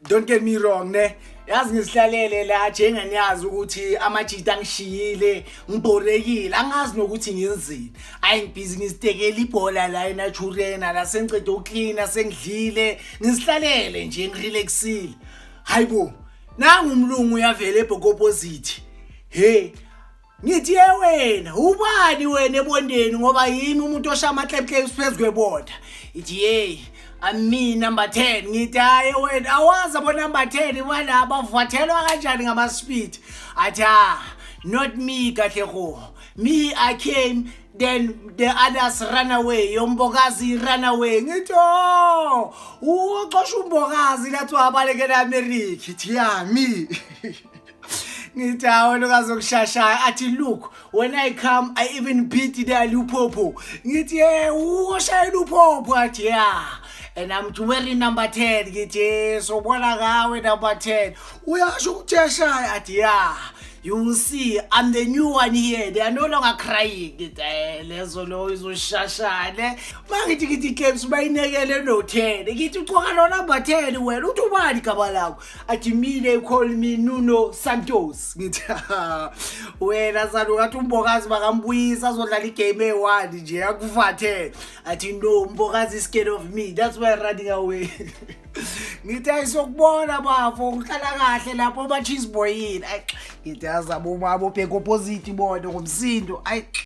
Don't get me wrong, ne. Yazi ngizihlalele la njengeniyazi ukuthi amajita angishiyile, ngibhorekile, angazi nokuthi ngenzini. Ayi, ngibhizi ngizitekela ibhola la eNaturena la, sengicede ukuklina, sengidlile, ngizihlalele nje, ngirelaxile. Hayibo, nangu umlungu uyavela ebhok opposite. Hey, ngithi ye wena, ubani wena ebondeni? Ngoba yimi umuntu oshaya amaklepkleps phezu kwebonda. Ithi, "Hey, I'm me, number 10." Ngithi, "Hayi wena, awazi abo number 10 bala bavathelwa kanjani ngama-speed?" Athi, "Ah, not me, Katlego. Me, I came, then the others run away. YoMbokazi run away." Ngithi, "Oh, uxosha uMbokazi lathi wabalekela America." Ithi, "Yeah, me." Ngithi, "Hawu wena, ukazokushashaya." Athi, "Look, when I come, I even beat the Lupopo." Ngithi, "Yeah, ushayela uPopo?" Athi, "Yeah, and I'm wearing number 10." Ngithi, "Yeah, sobona ngawe number 10." Uyasho ukuthi uyashaya? Athi, "Yeah, you will see. I'm the new one here. They are no longer crying." Ngithi, "Eh, lezo lo izoshashane." Mangithi ngithi Caps bayinekele no 10. Ngithi, "Ucoka lo number 10 wena, uthi ubani igama lakho?" Athi, "Me, they call me Nuno Santos." Ngithi, "Wena salukathi uMbokazi bakambuyisa azodlala igame eyi-1 nje akuvathele." Athi, "No, Mbokazi is scared of me, that's why running away." Ngithi, "Ayisokubona bafo, ngihlala kahle lapho ba-cheese boyini." Ayi, ngithi, "Yazabo ubaba obheka opposite bona ngomsindo, ayi."